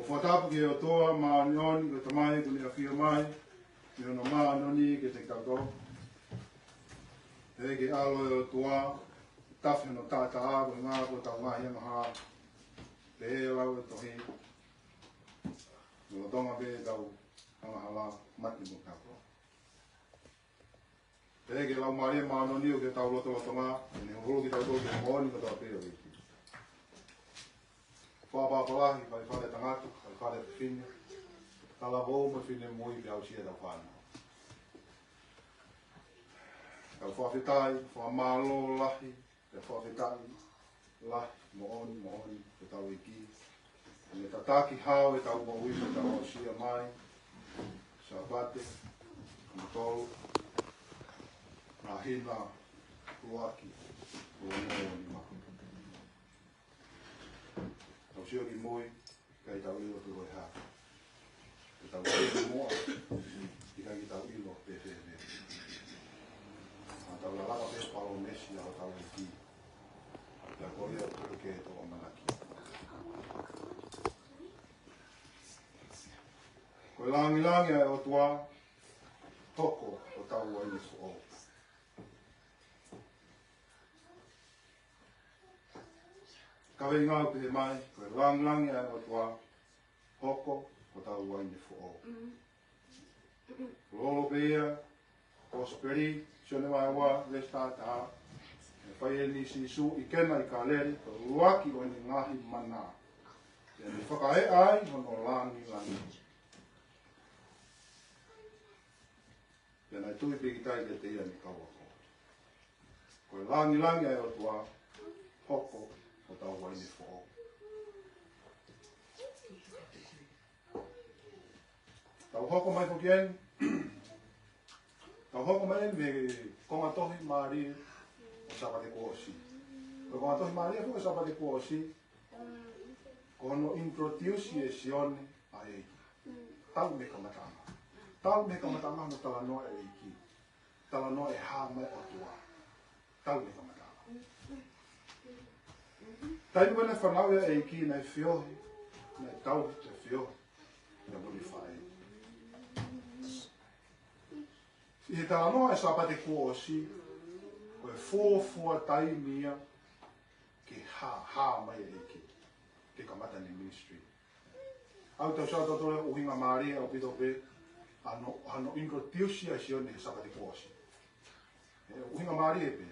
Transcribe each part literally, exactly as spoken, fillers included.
Fakatapu ki he ʻOtua māʻoniʻoni, ko e Tamai kuo ne ʻafio mai, ʻi hono māʻoniʻoni kiate kitautolu. Pehē ki he ʻAlo ʻo e ʻOtua, tafe hono taʻataʻa, ko e ʻuhinga ko ʻetau ngaahi angahala. Pehē lau ʻa e tohi, lolotonga pē ʻetau angahala, mate mo tapu. Pehē ki he Laumālie Māʻoniʻoni ʻoku ʻi hotau lotolotonga, ke ne huluhulu kitautolu ki he moʻoni kotoa pē ʻo e ʻEiki. Fakapapālangi, faifale tangata, faifale fefine, talavou mo e finemui, pea aʻusia ʻetau fānau. Tau fakafetaʻi, fakamālō lahi, pea fakafetaʻi lahi moʻoni, moʻoni ki hotau ʻEiki. Kuo ne tataki hao ʻetau moʻui, pea tau aʻusia mai Sāpate hono tolu, māhina ʻuluaki, ua noa ua nima. Tau sio ki mui, ʻikai tau ʻilo pe ko e hā. Ke tau ʻilo muʻa, ʻikai ke tau ʻilo pe fēfē. Ka tau lalaka pē palōmesi ʻa hotau ʻEiki. Pea ko ia ʻoku ke tau ʻamanaki. Ko e lāngilangi ʻa e ʻOtua, hoko hotau uaine foʻou. Kaveinga ʻoku pehē mai, ko e lāngilangi ʻa e ʻOtua, hoko hotau uaine foʻou. Lolo pē ia, Kosipeli, Sione vahe ua, veesi taha taha, ʻe fai eni ʻe Sīsū ʻi Kena ʻi Kāleli, ko e ʻuluaki ʻo ʻene ngaahi mana. Pea ne fakaeʻa ai hono lāngilangi. Pea naʻe tui pīkitai kiate ia ʻene kau ako. Ko e lāngilangi ʻa e ʻOtua, hoko hotau uaine foʻou. Tau hoko mai foki eni, tau hoko mai eni mei he konga tohi mālie ʻo e Sāpate kuo ʻosi. Ko e konga tohi mālie foki ʻo e Sāpate kuo ʻosi, ko hono introduce ʻe Sione ʻa e ʻEiki. Talu mei he kamataʻanga. Talu mei he kamataʻanga hono talanoa ʻa e ʻEiki. Talanoa ʻe hā mai ʻOtua. Talu mei he kamataʻanga. Taimi ko ē naʻe fanauʻi ai ʻa e ʻEiki, naʻe feohi, naʻe tauhi, naʻe feohi, naʻe muli faʻē. ʻI he talanoa ʻa e Sāpate kuo ʻosi, ko e fuofua taimi ia ke hā, hā mai ʻa e ʻEiki, ke kamata ʻene ministry. ʻOku tau sio tautolu he ʻuhinga mālie ʻaupito pē, ʻa hono, ʻa hono introduce ʻa Sione he Sāpate kuo ʻosi. ʻE, ʻuhinga mālie pē.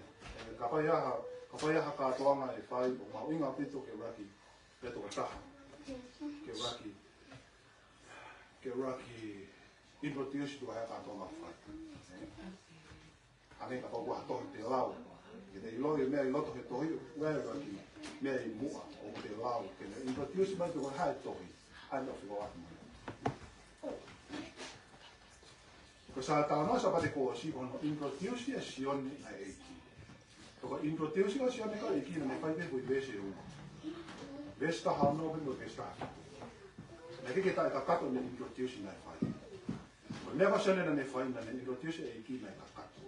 ʻE, kapau ʻe ʻi ai ha, kapau ʻe ʻi ai ha kātoanga ʻe fai, ʻoku mahuʻinga ʻaupito ke ʻuluaki, pea tokotaha. Ke ʻuluaki, ke ʻuluaki introduce tuku ha kātoanga ʻe fai. ʻE. Hangē kapau ko ha tohi te lau. Ke te ʻilo e meʻa ʻi loto he tohi, ʻoku ʻi ai ʻuluaki meʻa ʻi muʻa, ʻoku te lau. Ke ne introduce mai pe ko e hā e tohi. Hā e meʻa ʻoku fekauʻaki mo ia. Ko e talanoa Sāpate kuo ʻosi ko hono introduce ʻa Sione ʻa e ʻEiki. Ko e introduce ʻa Sione ki he ʻEiki naʻe fai pē ko e veesi ʻe ua. Veesi taha ono pē mo e veesi taha fitu. Naʻe ʻikai ke taʻekakato ʻene introduce naʻe fai. Ko e meʻa ko ē ʻa Sione naʻa ne fai naʻa ne introduce ʻa e ʻEiki naʻe kakato.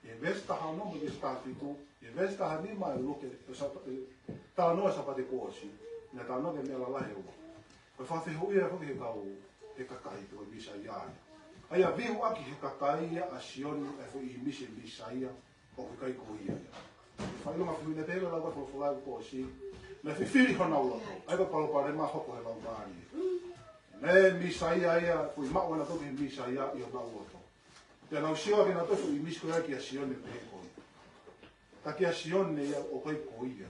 ʻI he veesi taha ono mo e veesi taha fitu, ʻi he veesi taha nima ʻa e Luke, ʻe Sāpa-, ʻe, talanoa Sāpate kuo ʻosi, naʻe talanoa ki he meʻa lalahi ʻe ua. Ko e fakafehuʻi ia foki he kau, he kakai, ko e Mīsaia. ʻA ia ʻoku vihuʻaki he kakai ia ʻa Sione ʻa e foʻi ʻīmisi Mīsaia, ʻoku ʻikai ko ia ia. Fakaʻilonga fehuʻi naʻe pehē ʻe he lau ʻa e folofola kuo ʻosi, naʻe fifili honau loto. ʻA ia ko e palopalema hoko he Laumālie. Naʻe Mīsaia ia, foʻi maʻu ʻa nautolu ki he Mīsaia ʻi honau loto. Pea nau sio ʻa kinautolu foʻi ʻīmisi ko ia kia Sione pehē ko ia. Ka kia Sione ia ʻoku ʻikai ko ia.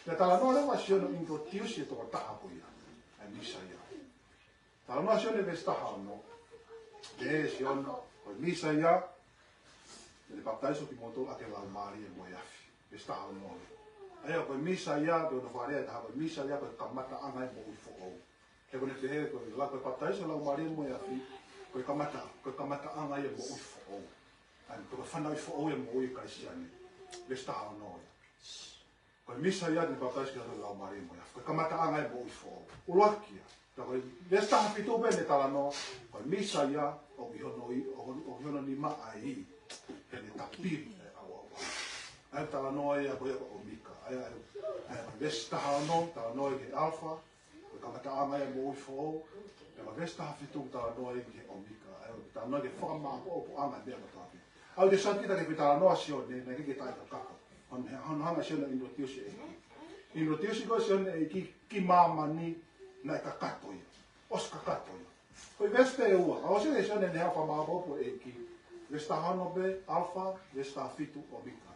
Pea talanoa leva ʻa Sione ʻo introduce e tokotaha ko ia. ʻA e Mīsaia. Talanoa Sione veesi taha ono. Pehē ʻe Sione, ko e Mīsaia, te ne papitaiso kimoutolu ʻaki e Laumālie mo e afi. Veesi taha ono. ʻA ia ko e Mīsaia, ko hono fakalea ʻe taha ko e Mīsaia, ko e kamataʻanga e moʻui foʻou. He ko ʻene pehē ko e lau ko e papitaiso Laumālie mo e afi, ko e kamata, ko e kamataʻanga ia e moʻui foʻou. ʻA ia, ko e fanauʻi foʻou e moʻui Kalisitiane. Veesi taha ono ia. Ko e Mīsaia te ne papitaiso kitautolu he Laumālie mo e afi. Ko e kamataʻanga e moʻui foʻou. ʻUluaki ia. Ka ko e veesi taha fitu pē ʻene talanoa, ko e Mīsaia ʻoku ʻi hono ʻi, ʻoku, ʻoku ʻi hono nima ʻa e ʻi, ke ne tapili e ʻauʻauʻanga. ʻA ia talanoa ia ko ia ko e ʻOmika. ʻA ia, ʻa ia, ʻa ia, veesi taha ono, talanoa ki he ʻAlefa, Kamataʻanga ia e moʻui foʻou, pea ko e veesi taha fitu talanoa ia ki he ʻOmika, ʻa ia ʻoku talanoa ki he fakamāʻopoʻopoʻanga e meʻa kotoa pē. ʻOku te sio atu kita ki he talanoa ʻa Sione, naʻe ʻikai ke taʻekakato. Hono, hono hanga ʻe Sione ʻo introduce e ʻEiki. Introduce ko ē ʻe Sione e ʻEiki ki māmani, naʻe kakato ia. ʻOsi kakato ia. Ko e veesi pē ʻe ua, ʻa ʻosi ʻe Sione ʻene hanga ʻo fakamāʻopoʻopo e ʻEiki. Veesi taha ono pē, Alpha, veesi taha fitu, ʻOmika.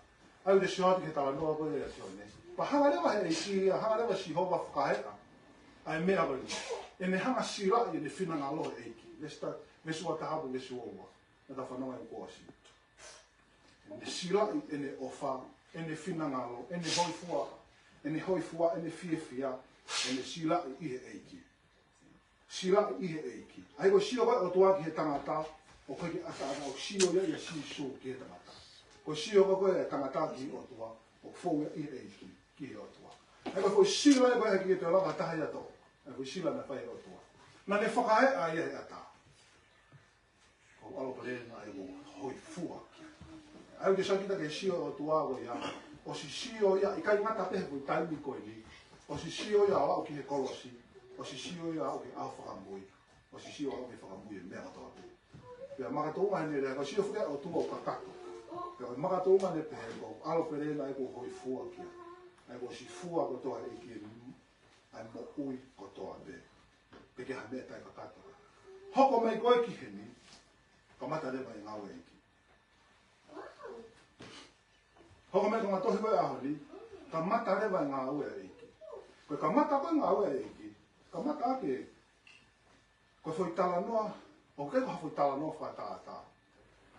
ʻOku te sio atu ki he talanoa ko ē ʻa Sione. Pea hanga leva he ʻEiki ia, hanga leva ʻe Sihova ʻo fakahā ʻa e meʻa ko eni. ʻEne hanga ʻo silaʻi ʻene finangalo he ʻEiki. Veesi ta-, veesi ua taha pea mo e veesi ua ua. Naʻa tau fanongo ai kuo ʻosi. ʻEne silaʻi ʻene ʻofa, ʻene finangalo, ʻene hōifua, ʻene hōifua, ʻene fiefia, ʻene silaʻi ʻi he ʻEiki. Silaʻi ʻi he ʻEiki. ʻA ia ko e sio ko ē ʻa e ʻOtua ki he tangata, ʻoku ʻikai ke ʻataʻatā, ʻoku sio ia ʻia Sīsū ki he tangata. Ko e sio ko ē ʻa e tangata ki he ʻOtua, ʻoku fou ia ʻi he ʻEiki ki he ʻOtua. ʻA ia ko e foʻi sila ia ko ē ʻoku ʻikai ke toe lava ha taha ia ʻo toʻo. ʻA ia ko e sila naʻe fai ʻe he ʻOtua. Naʻa ne fakahā ia he ʻatā. Ko e ʻAlo pē naʻe ʻoku hōifua ki ai. ʻOku te sio atu kita ki he sio ʻa e ʻOtua ko ia. ʻOsi sio ia, ʻikai ngata pē he foʻi taimi ko eni. ʻOsi sio ia ʻo aʻu ki he kolosi. ʻOsi sio ia ʻo aʻu ki he ʻaho fakamui. ʻOsi sio ʻo aʻu ki he fakamui e meʻa kotoa pē. Pea makatuʻunga ʻene lea, ko e sio foki ʻa e ʻOtua ʻoku kakato. Pea makatuʻunga ʻene pehē ko e ʻAlo pē naʻe ʻoku hōifua ki ai. ʻA ia kuo ʻosi fua kotoa ʻe he ʻEiki ʻa e moʻui kotoa pē. Pea ʻikai ha meʻa taʻekakato. Hoko mai ko ē ki heni, kamata leva e ngāue ʻa e ʻEiki. Hoko mai ko e ngaahi tohi ko ē ʻo e ʻaho ni, kamata leva e ngāue ʻa e ʻEiki. Ko e kamata ko ē e ngāue ʻa e ʻEiki, kamata ake, ko e foʻi talanoa, ʻoku ʻikai ko ha foʻi talanoa fakatātā.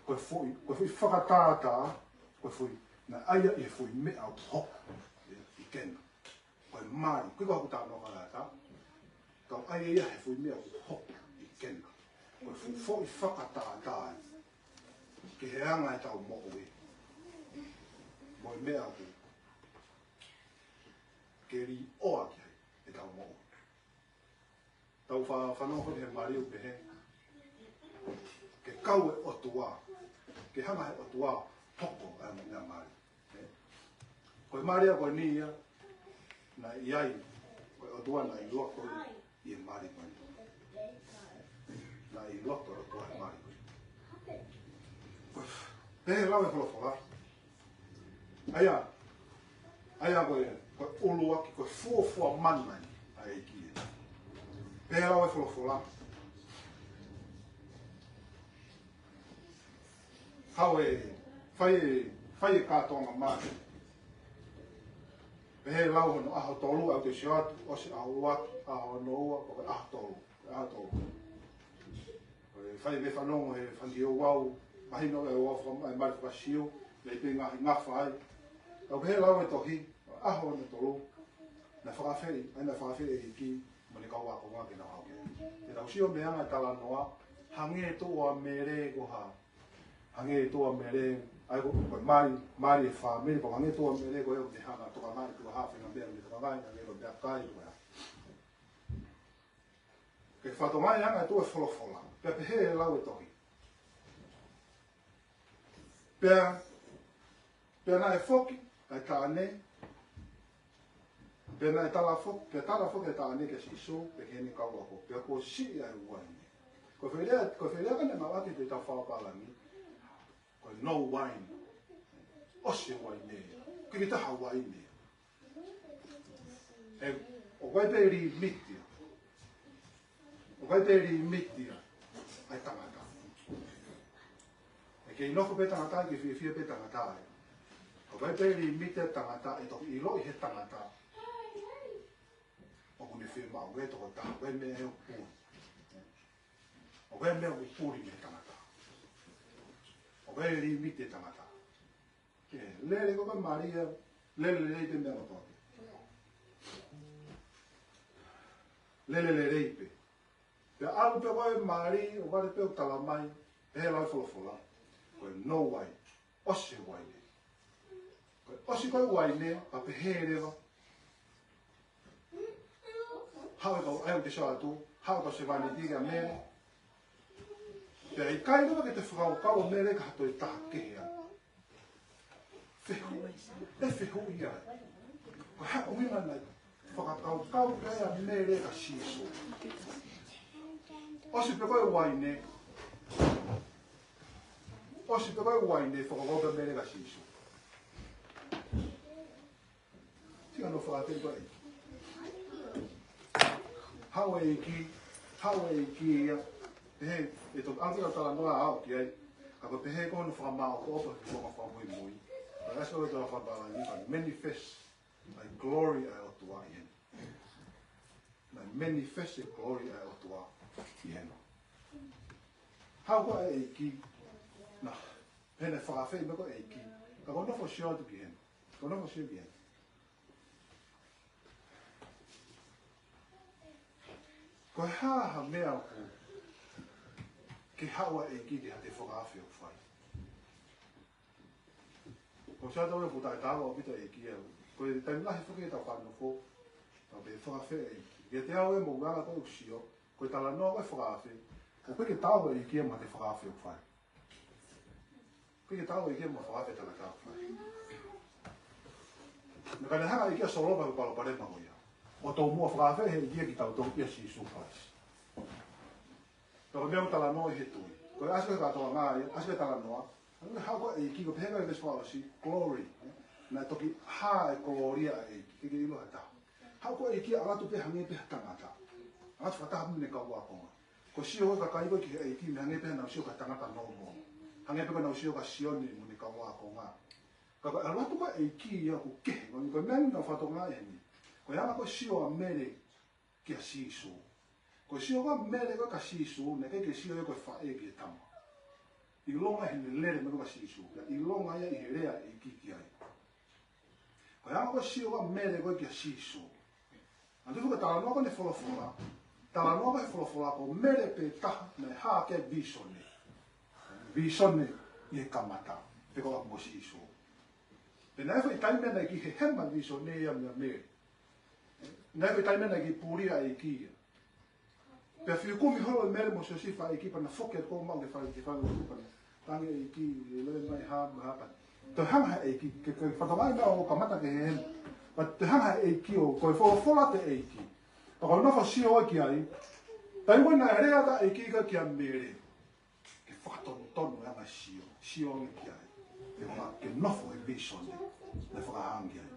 Ko e foʻi, ko e foʻi fakatātā, ko e foʻi, naʻe ʻai ia ʻi he foʻi meʻa ʻoku hoko ʻi Kena. Ko e mali, ʻikai ko ha foʻi talanoa fakatātā. Ka ʻoku ʻai ia he foʻi meʻa ʻoku hoko ʻi Kena. Ko e foʻi, foʻi fakatātā ia ki he anga ʻetau moʻui. Mo e meʻa ʻoku ke liʻoa ki ai ʻetau moʻui. Tau fa-, fanongo ki he mali ʻoku pehē, ke kau e ʻOtua, ke hanga he ʻOtua ʻo hoko ʻa e meʻa mali. Ko e mali ia ko eni ia, naʻe ʻi ai, ko e ʻOtua naʻe ʻi loto ʻi he mali ko eni. Naʻe ʻi loto e ʻOtua he mali ko eni. Ko e, pehē lau e folofola. ʻA ia, ʻa ia ko e, ko e ʻuluaki, ko e fuofua mana ia ʻa e ʻEiki ia. Pehē lau e folofola. Haʻu ʻo fai e, fai e kātoanga mali. Pehē lau hono ʻaho tolu, ʻoku te sio atu, ʻosi ʻaho ʻuluaki, ʻaho hono ua, ko e ʻaho tolu, ʻaho tolu. Ko e fai mei fanongo he fanga kiʻi ouau, mahino e ouau faka-, e mali faka-Siu, mei pē ngaahi ngafa ai. Ka ʻoku pehē lau e tohi, ʻaho hono tolu, naʻe fakaafeʻi, ʻa ia naʻe fakaafeʻi e ʻEiki, mo ʻene kau ākonga ke nau haʻu ki ai. Te tau sio mei he anga e talanoa, hangē tuʻu ʻa Mele ko ha. Hangē tuʻu ʻa Mele, ʻa ia ko, ko e mali, mali e fāmili, ko e hangē tuʻu ʻa Mele ko e ʻoku ne hanga ʻo tokangaʻi tuʻa ha faʻahinga meʻa, ne tokangaʻi, hangē ko e meʻakai, ko e hā. Ke fatongia e anga e tuʻu e folofola, pea pehē lau e tohi. Pea, pea naʻe foki ʻa e taʻane, pea naʻe tala foki, pea tala foki ʻa e taʻane kia Sīsū, pea ki heʻene kau ako, pea kuo siʻi ʻa e uaine. Ko e foʻi lea, ko e foʻi lea ko ē naʻe maʻu ʻaki ʻe he tau faka-pālangi, ko e no wine. ʻOsi e uaine. ʻIkai ke toe ha uaine. ʻE, ʻoku ʻi ai pē limiti ia. ʻOku ʻi ai pē limiti ia ʻa e tangata. ʻE kei nofo pē tangata, kei fiefia pē tangata ia. ʻOku ʻi ai pē limiti ia ʻa e tangata, ʻe toki ʻiloʻi ʻe he tangata ʻoku ne fiemaʻu, ʻoku ʻi ai e tokotaha, ʻoku ʻi ai e meʻa ʻoku puli. ʻOku ʻi ai e meʻa ʻoku puli mei he tangata. ʻOku ʻi ai e limiti ʻa e tangata. Ke lele ko ē e mali ia, lele lelei pē meʻa kotoa pē. Lele lelei pē. Pea ʻalu pē ko ē e mali, ʻo vale pē ʻo tala mai, pehē lau e folofola, ko e no wine, ʻosi e uaine. Ko e ʻosi ko ē e uaine, ka pehē leva. Haʻu e kau, ʻa ia ʻoku te sio atu, haʻu e kau sevāniti kia Mele. Pea ʻikai leva ke toe fakakaukau ʻa Mele ki ha toe taha kehe ai. Fehuʻi, ʻe fehuʻi ia. Ko e hā e ʻuhinga naʻe, Fakakaukau ki ai ʻa Mele kia Sīsū. ʻOsi pē ko e uaine. ʻOsi pē ko e uaine, fakakaukau ki ai ʻa Mele kia Sīsū. Sio ʻa hono fakatau ko ē. Haʻu e ʻEiki, haʻu e ʻEiki ia. Pehē, ʻe toki ʻalu ki ai ʻo talanoa ʻo aʻu ki ai. Ka ko e pehē ko hono fakamāʻopoʻopo, ko hono fakamuimui. Ka ʻasi ko e tala fakapalani, ka manifest ʻa e glory ʻa e ʻOtua ʻi heni. Naʻe manifest e glory ʻa e ʻOtua ʻi heni. Haʻu ko ē ʻa e ʻEiki, naʻe, pehē naʻe fakaafeʻi mai ko ē ʻa e ʻEiki. Ka ko hono nofo sio atu ki heni. Ko hono nofo sio ki heni. Ko e hā ha meʻa ʻoku ke haʻu ʻa e ʻEiki ki ha toe fakaafe ʻoku fai. Ko e sio atu ʻoku taʻetaau ʻaupito ʻa e ʻEiki ia. Ko e taimi lahi foki ʻetau fakanofo, tau pehē fakaafeʻi ʻa e ʻEiki. Kiate au ʻe moʻu anga ko ē ʻoku sio, ko e talanoa ko ē fakaafe, ʻoku ʻikai ke taau ʻa e ʻEiki ia mo ha toe fakaafe ʻoku fai. ʻIkai ke taau ʻa e ʻEiki ia mo ha fakaafe ʻa e tangata ʻoku fai. Naʻe ʻikai ke hanga ʻe he ʻEiki ia ʻo solova e palopalema ko ia. ʻO tomuʻa fakaafeʻi ʻe he ʻEiki ia kitautolu ʻia Sīsū Kalaisi. Ka ko e meʻa ʻoku talanoa ʻi he tui. Ko e ʻasi ko ē kātoanga ia, ʻasi ko ē talanoa. ʻA ia haʻu ko ē ʻa e ʻEiki, ko e pehē ko ē veesi fakaʻosi, glory. Naʻe toki hā e kolōlia ʻa e ʻEiki, ʻikai ke ʻilo ha taha. Haʻu ko ē ʻa e ʻEiki ʻo ʻalu atu pē hangē pē ha tangata. ʻAlu atu fakataha mo ʻene kau ākonga. Ko e sio ko ē ʻa e kakai ko ē ki he ʻEiki, naʻe hangē pē haʻanau sio ki ha tangata nōmolo. Hangē pē ko ʻenau sio kia Sione mo ʻene kau ākonga. Ka ko e ʻalu atu ko ē ʻa e ʻEiki ia ʻoku kehe, ko e meʻa naʻa ku fakatokangaʻi heni. Ko e anga ko ē e sio ʻa Mele kia Sīsū. Ko e sio ko ē ʻa Mele ko ē kia Sīsū, naʻe ʻikai ke sio ia ko e faʻē ki he tama. ʻIlonga ʻi heʻene lele mai ko ē kia Sīsū, pea ʻilonga ia ʻi he lea ʻa e ʻEiki ki ai. Ko e anga ko ē e sio ko ē ʻa Mele ko ē kia Sīsū. ʻA ia ko e talanoa ko ē ʻa e folofola. Talanoa ko ē ʻa e folofola ko Mele pē taha naʻe hā ki ai e vīsone. Vīsone ʻi he kamata, pe ko ʻapi mo Sīsū. Pea naʻe ʻi ai e foʻi taimi naʻe kei hehema e vīsone ia meia Mele. Naʻe ʻi ai e foʻi taimi naʻe kei puli ʻa e ʻEiki ia. Pea fiu kumi holo ʻe Mele mo Siosefa e ʻEiki pea na foki atu ʻo maʻu ke fai, ke fai ʻo tupa na. Tangi e ʻEiki, ʻe lele mai ha, ha pea toe hanga ʻe he ʻEiki, ke, ke fakatokangaʻi naʻa ʻoku kamata ke hehema. Pea toe hanga ʻe he ʻEiki ʻo, ko e folofola ʻa e ʻEiki. Pea ko hono nofo sio ki ai, taimi ko ē naʻe lea atu ʻa e ʻEiki kia Mele. Ke fakatonutonu e anga e sio, sio ange ki ai. Ke faka-, ke nofo he vīsone, naʻe fakahā ange ki ai.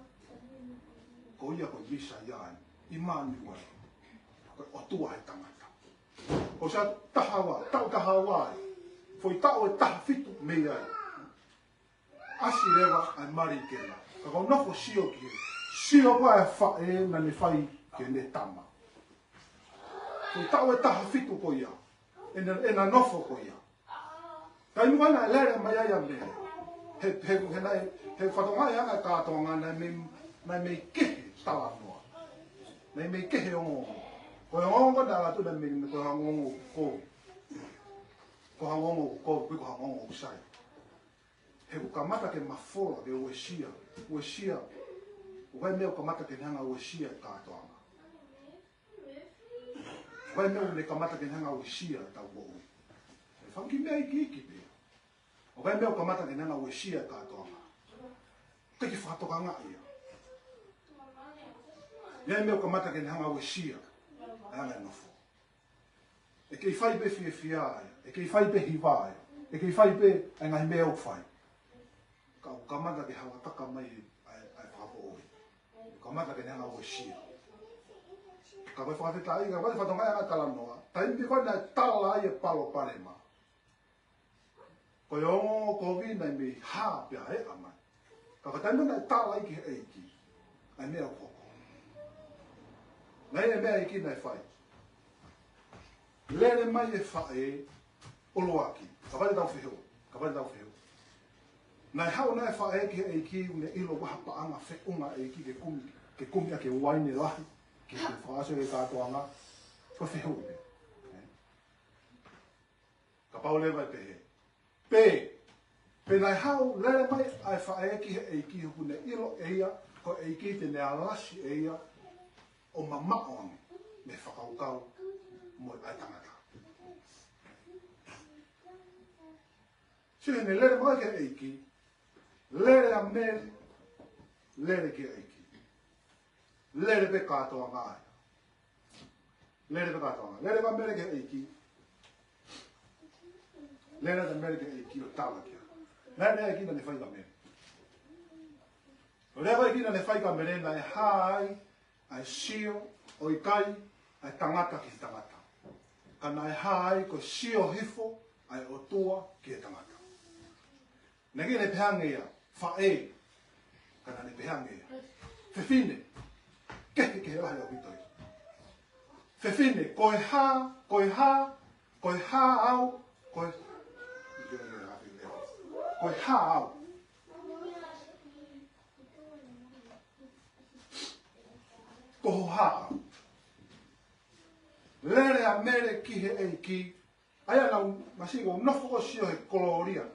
Ko ia ko e Mīsaia eni, ʻImanuela. Ko e ʻOtua ʻi he tangata. Ko e sio atu taha ua, taʻu taha ua ai. Foʻi taʻu ʻe taha fitu mei ai. ʻAsi leva ʻa e mali ki hena. Ka ko hono nofo sio ki ai. Sio ko ē ʻa e faʻē naʻa ne fai ki heʻene tama. Foʻi taʻu ʻe taha fitu ko ia. ʻEna, ʻena nofo ko ia. Taimi ko ē naʻe lele mai ai ʻa Mele. He, he, he naʻe, he fakatokangaʻi ʻa e kātoanga naʻe mei, naʻe mei kehe talanoa. Naʻe mei kehe ongoongo. Ko e ongoongo naʻe ʻalu atu naʻe mei, mei ko e ongoongo ko. Ko e ongoongo ko, ko e ongoongo sai. He ʻoku kamata ke mafola, ke uesia, uesia. ʻOku ʻi ai e meʻa ʻoku kamata ke ne hanga ʻo uesia e kātoanga. ʻOku ʻi ai e meʻa ʻoku ne kamata ke ne hanga ʻo uesia ʻetau moʻui. ʻE fanga kiʻi meʻa iiki pē. ʻOku ʻi ai e meʻa ʻoku kamata ke ne hanga ʻo uesia e kātoanga. Te ke fakatokangaʻi ia. ʻI ai e meʻa ʻoku kamata ke ne hanga ʻo uesia ʻa e anga e nofo. ʻE kei fai pē fiefia ia, ʻe kei fai pē hiva ia, ʻe kei fai pē ʻa e ngaahi meʻa ʻoku fai. Ka ʻoku kamata ke halataka mai ʻa e, ʻa e fakapoʻuli. ʻOku kamata ke ne hanga ʻo uesia. Ka ko e fakafetaʻi, ka ko e fatongia ʻa e talanoa. Taimi ko ē naʻe tala ai e palopalema. Ko e ongoongo kovi naʻe mei hā pea ʻeʻa mai. Ka ko e taimi naʻe tala ai ki he ʻEiki ʻa e meʻa ʻoku hoko. Naʻe ʻi ai e meʻa ʻEiki naʻe fai. Lele mai e faʻē ʻuluaki. Kapau te tau fehuʻi. Kapau te tau fehuʻi. Naʻe haʻu naʻe faʻē ki he ʻEiki ʻoku ne ʻilo ʻoku ʻi ai ha paʻanga feʻunga ʻEiki ke kumi, ke kumi ʻaki e uaine lahi. Ke, ke fakaʻosi e kātoanga. Ko e fehuʻi pē. Kapau leva ʻe pehē. Pē, pē naʻe haʻu lele mai ʻa e faʻē ki he ʻEiki ʻoku ne ʻilo ʻe ia, ko e ʻEiki te ne alasi ʻe ia ʻo mamaʻo ange, mei he fakakaukau mo e ʻa e tangata. Sio heni lele mai ki he ʻEiki, lele ʻa Mele, lele ki he ʻEiki. Lele pē kātoanga ai. Lele pē kātoanga. Lele pē Mele ki he ʻEiki. Lele pē Mele ki he ʻEiki ʻo tala kia. Naʻe lea ʻEiki naʻa ne fai kia Mele. Lea ʻEiki naʻa ne fai kia Mele naʻe hā ai ʻa e sio ʻo ʻikai ʻa e tangata ki he tangata. Ka naʻe hā ai ko e sio hifo ʻa e ʻOtua ki he tangata. Naʻe ʻikai ke ne pehē ange ia, faʻē, ka naʻa ne pehē ange ia, fefine, kehekehe lahi ʻaupito ia. Fefine, ko e hā, ko e hā, ko e hā au, ko e, ko e hā au. Ko ho hā au. Lele ʻa Mele ki he ʻEiki, ʻa ia naʻa ku masiʻi ʻo nofo ʻo sio he kolōlia.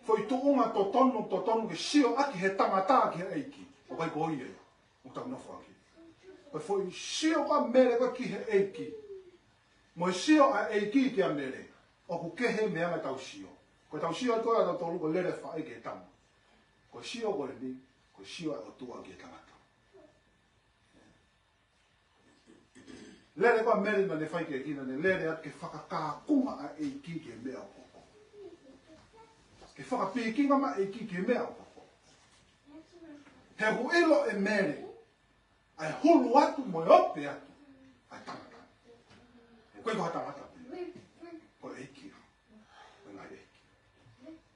Foʻi tuʻunga totonu, totonu ke sio ʻaki he tangata ki he ʻEiki. ʻOku ʻikai ko ia ia ʻoku tau nofo ʻaki. Ko e foʻi sio ʻa Mele ko ē ki he ʻEiki, mo e sio ʻa e ʻEiki kia Mele, ʻoku kehe mei he anga ʻetau sio. Ko ʻetau sio ʻa tautolu ko e lele faʻē ki he tama. Ko e sio ko eni, ko e sio ʻa e ʻOtua ki he tangata. Lele ko ē ʻa Mele naʻa ne fai ki he ʻEiki, naʻa ne lele atu ke fakakākunga ʻa e ʻEiki ki he meʻa ʻoku hoko. Ke fakapikinga mai ʻa e ʻEiki ki he meʻa ʻoku hoko. He ʻoku ʻilo ʻe Mele ʻa e hulu atu mo e ope atu ʻa e tangata. He ko e ko ha tangata pē. Ko e ʻEiki. Ko e ngaahi ʻeiki.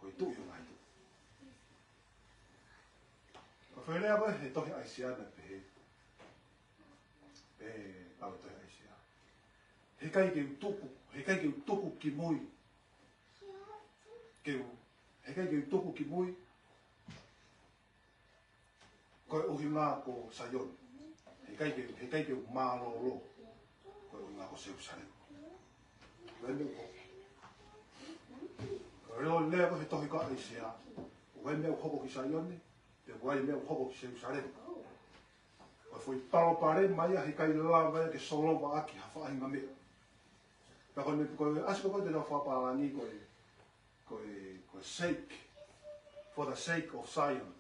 Ko e Tuʻi ʻo e ngaahi tuʻi. Ko e foʻi lea ko ē he tohi ʻAisea naʻe pehē, pehē ʻe he tohi ʻAisea, heʻikai ke u tuku, heʻikai ke u tuku ki mui. Ke u, heʻikai ke u tuku ki mui ko e ʻuhinga ko Saione. Heʻikai ke, heʻikai ke u mālōlō ko e ʻuhinga ko Selusalema. Ko e meʻa ko, ko e lea ko ē he tohi ko ē ʻAisea, ko e meʻa ʻoku hoko ki Saione, pe ko e meʻa ʻoku hoko ki Selusalema. Ko e foʻi palopalema ia heʻikai lava ia ke solova ʻaki ha faʻahinga meʻa. Pea ko e, ko e ʻasi ko ē te nau fakapālangi ko e, ko e, ko e sake, for the sake of Zion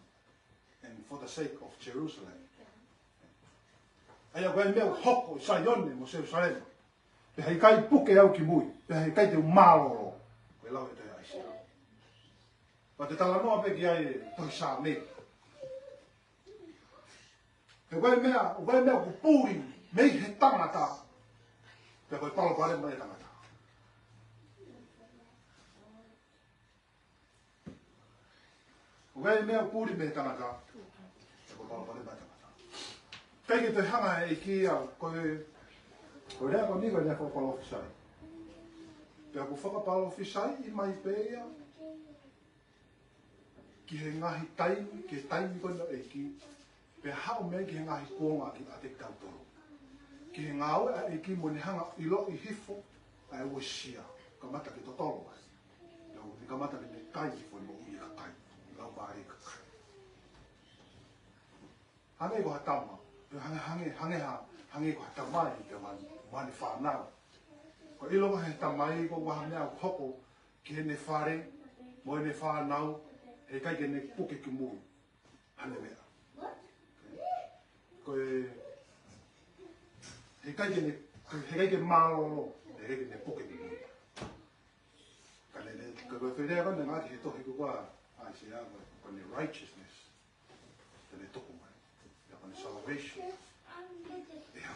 and for the sake of Jerusalem. ʻA ia ko e meʻa ʻoku hoko ʻi Saione mo Selusalema, pea heʻikai puke au ki mui, pea heʻikai te u mālōlō. Ko e lau ʻe he tohi ʻAisea. Pea te talanoa pē ki ai e tohi Saame. He ko e meʻa, ko e meʻa ʻoku puli mei he tangata, pea ko e palopalema ʻa e tangata. Ko e meʻa ʻoku puli mei he tangata, pea ko e palopalema ʻa e tangata. ʻIkai ke toe hanga ʻe he ʻEiki ia, ko e, ko e lea ko eni ko e lea fakapalōfisai. Pea ʻoku fakapalōfisaiʻi mai pē ia ki he ngaahi taimi, ki he taimi ko eni ʻa e ʻEiki, pea haʻu mei ai ki he ngaahi kuonga ʻa kitautolu. Ki he ngāue ʻa e ʻEiki mo ʻene hanga ʻo ʻiloʻi hifo ʻa e uesia, kamata ke totolo ai. Pea ʻoku ne kamata ke ne kai hifo e moʻui ʻa e kakai, laumālie ʻa e kakai. Hangē ko ha tama, pea hangē, hangē, hangē ha, hangē ko ha tamai, pea mo ʻene, mo ʻene fānau. Ko e ʻilo ko ē he tamai ko e ʻuhinga meʻa ʻoku hoko ki heʻene fale, mo ʻene fānau, heʻikai ke ne puke ki mui. Hangē meʻa. Ko e, heʻikai ke ne, heʻikai ke mālōlō, heʻikai ke ne puke ki mui. Ka ne, ne, ka ko e foʻi lea ko eni naʻe ngāueʻaki he tohi ko ē ʻa ʻAisea ko e, ko ʻene righteousness. Te ne tuku mai. Pea ko ʻene salvation. ʻE hā.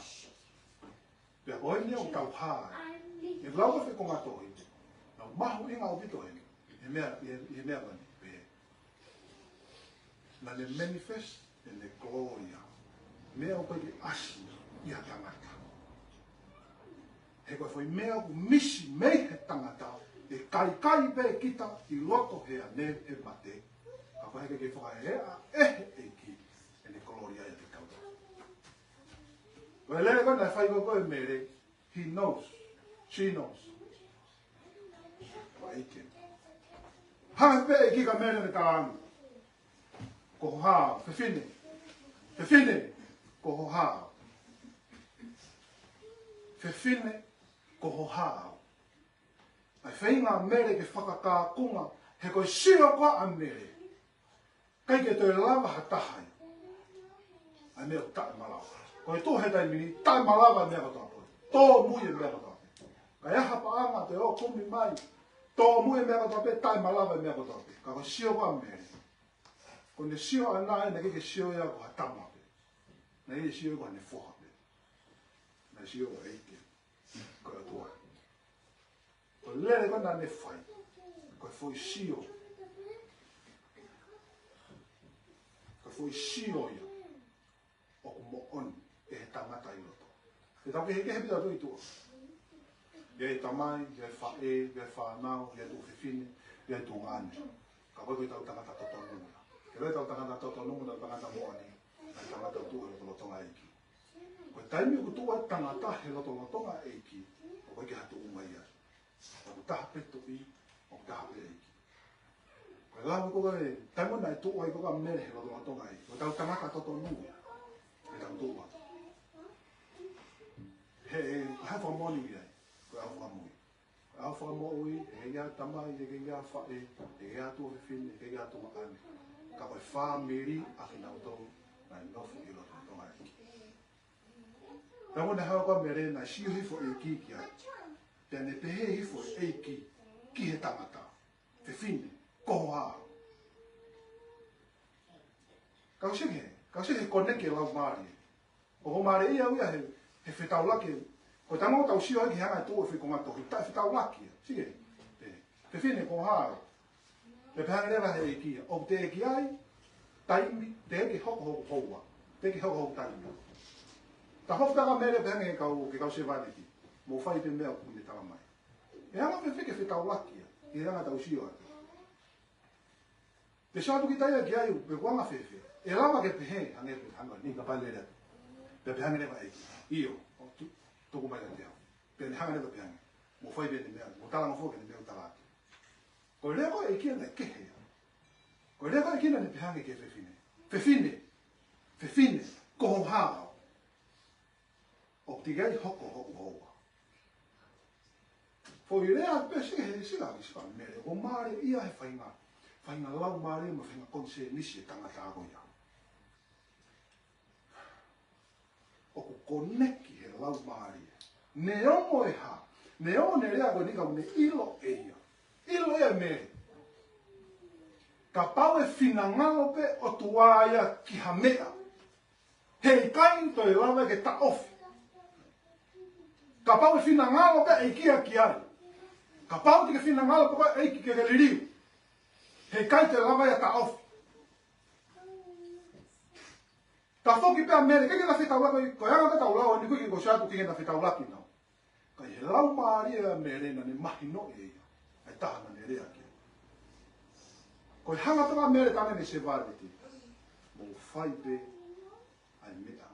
Pea ko eni ʻoku tau hā ai. ʻE lau ko ē he konga tohi. Naʻe mahuʻinga ʻaupito eni. ʻI he meʻa, ʻi he, ʻi he meʻa ko eni. Pea naʻa ne manifest ʻene glory. Meʻa ʻoku ʻikai ke ʻasi ia ʻa e tangata. He ko e foʻi meʻa ʻoku misi mei he tangata, ʻe kaikai pē kita ʻi loto he ane he mate. Ka ko e heʻikai ke fakaeʻa ʻe he ʻEiki ʻene kolōlia ia kiate kitautolu. Ko e lea ko ē naʻe fai ko ē ʻe Mele, he knows, she knows. Ko e ʻEiki. Hanga pē ʻEiki kia Mele ʻo ne talaange. Ko ho hā, fefine. Fefine, ko ho hā. Fefine, ko ho hā. ʻA e feinga ʻa Mele ke fakakākunga, he ko e sio ko ē ʻa Mele, ʻikai ke toe lava ha taha ia ʻa e meʻa ʻoku taʻemalava. Ko e tuʻu he taimi ni, taʻemalava e meʻa kotoa pē. Tōmui e meʻa kotoa pē. Ka ʻi ai ha paʻanga te ō kumi mai, tōmui e meʻa kotoa pē, taʻemalava e meʻa kotoa pē. Ka ko e sio ko ē ʻa Mele, ko ʻene sio ʻaʻana ē, naʻe ʻikai ke sio ia ko ha tama pē. Naʻe sio ko ʻene foha pē. Naʻe sio ko e ʻEiki, ko e ʻOtua. Ko e lele ko ē naʻa ne fai, ko e foʻi sio, ko e foʻi sio ia ʻoku moʻoni ʻe he tangata ʻi loto. He tau kehekehe pē ʻi tuʻa. ʻI ai e tamai, ʻi ai e faʻē, ʻi ai e fānau, ʻi ai e tuofefine, ʻi ai e tuongaʻane. Ka ko e, ko ʻetau tangata totonu ia. Ke ʻiloʻi ʻetau tangata totonu mo ʻetau tangata moʻoni, ʻa e tangata ʻoku tuʻu he lotolotonga ʻo e ʻEiki. Ko e taimi ʻoku tuʻu ai e tangata he lotolotonga ʻo e ʻEiki, ʻoku ʻikai ke ha tuʻunga ia. ʻOku taha pē Tuʻi, ʻoku taha pē ʻEiki. Ko e lau ko ē, taimi naʻe tuʻu ai ko ē ʻa Mele he lotolotonga ʻo e ʻEiki, ko ʻetau tangata totonu ia. ʻEtau tuʻu ai. He, he, he fakamoʻoni ia, ko e ʻaho fakamoʻui. Ko e ʻaho fakamoʻui, he ʻikai ke ʻi ai ha tamai, he ʻikai ke ʻi ai ha faʻē, he ʻikai ke ʻi ai ha tuofefine, he ʻikai ke ʻi ai ha tuongaʻane. Ka ko e fāmili ʻa kinautolu naʻe nofo ʻi lotolotonga ʻo e ʻEiki. Pea mo ne hao ko ē ʻa Mele naʻe sio hifo e ʻEiki ki ai. Pea ne pehē hifo e ʻEiki ki he tangata: Fefine, ko e hā? Kau sio ki he, kau sio ki he koneki e laumālie. ʻOku mālie ia au ia he, he fetaulaki. Ko e taimi ʻoku tau sio ai ki he anga e tuʻu e foʻi konga tohi, taʻefetaulaki ia. Sio ki he, fefine, ko e hā? Pea pehē ange leva he ʻEiki ia: ʻOku teʻeki ai taimi, teʻeki hoko hoku houa, teʻeki hoko hoku taimi. Tafoki ʻa Mele pehē ange ki he kau, ki he kau sevāniti: Mou fai pē meʻa ʻoku ne tala mai. ʻE anga fēfē ke fetaulaki ia ʻi he anga ʻetau sio atu? Pea sio atu kita ia ki ai, pe ʻoku anga fēfē. ʻE lava ke pehē, hangē pē, hangē ni ka pale lea. Pea pehē ange leva e ʻEiki: ʻIo, ʻo tu-, tuku mai kiate au. Pea ne hanga leva pehē ange: Mou fai pē ʻene meʻa, mou talangofua ki heʻene meʻa ʻoku tala atu. Ko e lea ko ē ʻa e ʻEiki ia naʻe kehe ia. Ko e lea ko ē ʻa e ʻEiki naʻa ne pehē ange ki he fefine: Fefine, fefine, ko e hā? ʻOku teʻeki ai hoko hoku houa. Foʻi lea pē, sio ki he, sio ki he, sio ki he Mele, ʻoku mālie ia he faʻahinga, faʻahinga laumālie mo e faʻahinga konisēnisi e tangata ko ia. ʻOku koneki he laumālie. Neongo e hā, neongo ʻene lea ko eni ka ʻoku ne ʻilo ʻe ia. ʻIlo ʻe ia ʻe Mele, kapau ʻe finangalo pē ʻOtua ia ki ha meʻa, heʻikai toe lava ke taʻofi. Kapau ʻe finangalo pē ʻEiki ia ki ai, kapau te ke finangalo pē ʻEiki ke ke liliu, heʻikai toe lava ia taʻofi. Tafoki pē ʻa Mele, ʻikai ke na fetaulaki, ko e anga pē ʻetau lau eni, ʻoku ʻikai ke u sio atu ʻoku ʻikai ke na fetaulaki nau. Ka ʻi he laumālie ʻa Mele naʻa ne mahinoʻi ʻe ia ʻa e taha naʻa ne lea ki ai. Ko e hanga pē ʻa Mele ʻo tala ange ki he sevāniti: Mou fai pē ʻa e meʻa,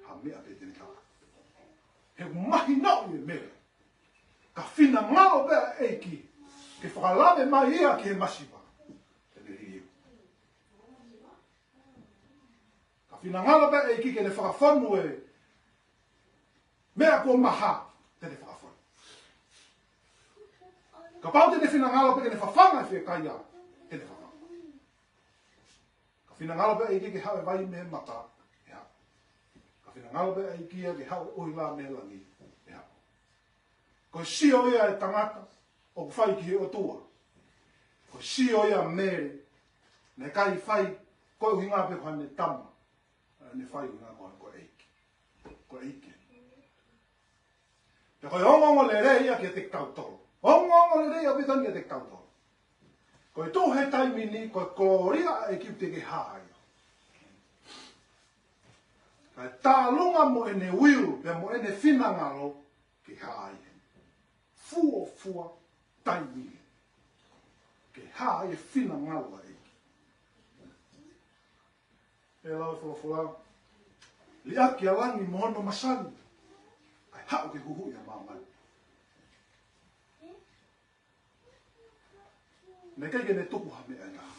ha meʻa pē te ne tala. He ʻoku mahinoʻi ʻe Mele, ka finangalo pē ʻEiki ke fakalave mai ia ki he masiva, te ne liliu. Ka finangalo pē ʻEiki ke ne fakafonu e meʻa kuo maha, te ne fakafonu. Kapau te ne finangalo pē ke ne fafanga e fiekaia, te ne fafanga. Ka finangalo pē ʻEiki ke haʻu e vai mei he maka, ʻe haʻu. Ka finangalo pē ʻEiki ia ke haʻu e ʻuhila mei he langi, ʻe haʻu. Ko e sio ia e tangata ʻoku fai ki he ʻOtua. Ko e sio ia ʻa Mele, naʻe ʻikai fai ko e ʻuhinga pē ko haʻane tama, naʻe fai ʻuhinga ko, ko e ʻEiki. Ko e ʻEiki. Pea ko e ongoongolelei ia kiate kitautolu. Ongoongolelei ia pē eni kiate kitautolu. Ko e tuʻu he taimi ni, ko e kolōlia ʻa e ʻEiki ʻoku teʻeki ke hā ia. Kae tālunga mo ʻene will, pea mo ʻene finangalo, ke hā ia. Fuofua taimi ia ke hā ia e finangalo ʻa e ʻEiki. ʻE lau e folofola: Liʻaki ʻa langi mo hono masani, kae haʻu ke huhuʻi ʻa māmani. Naʻe ʻikai ke ne tuku ha meʻa ʻe taha.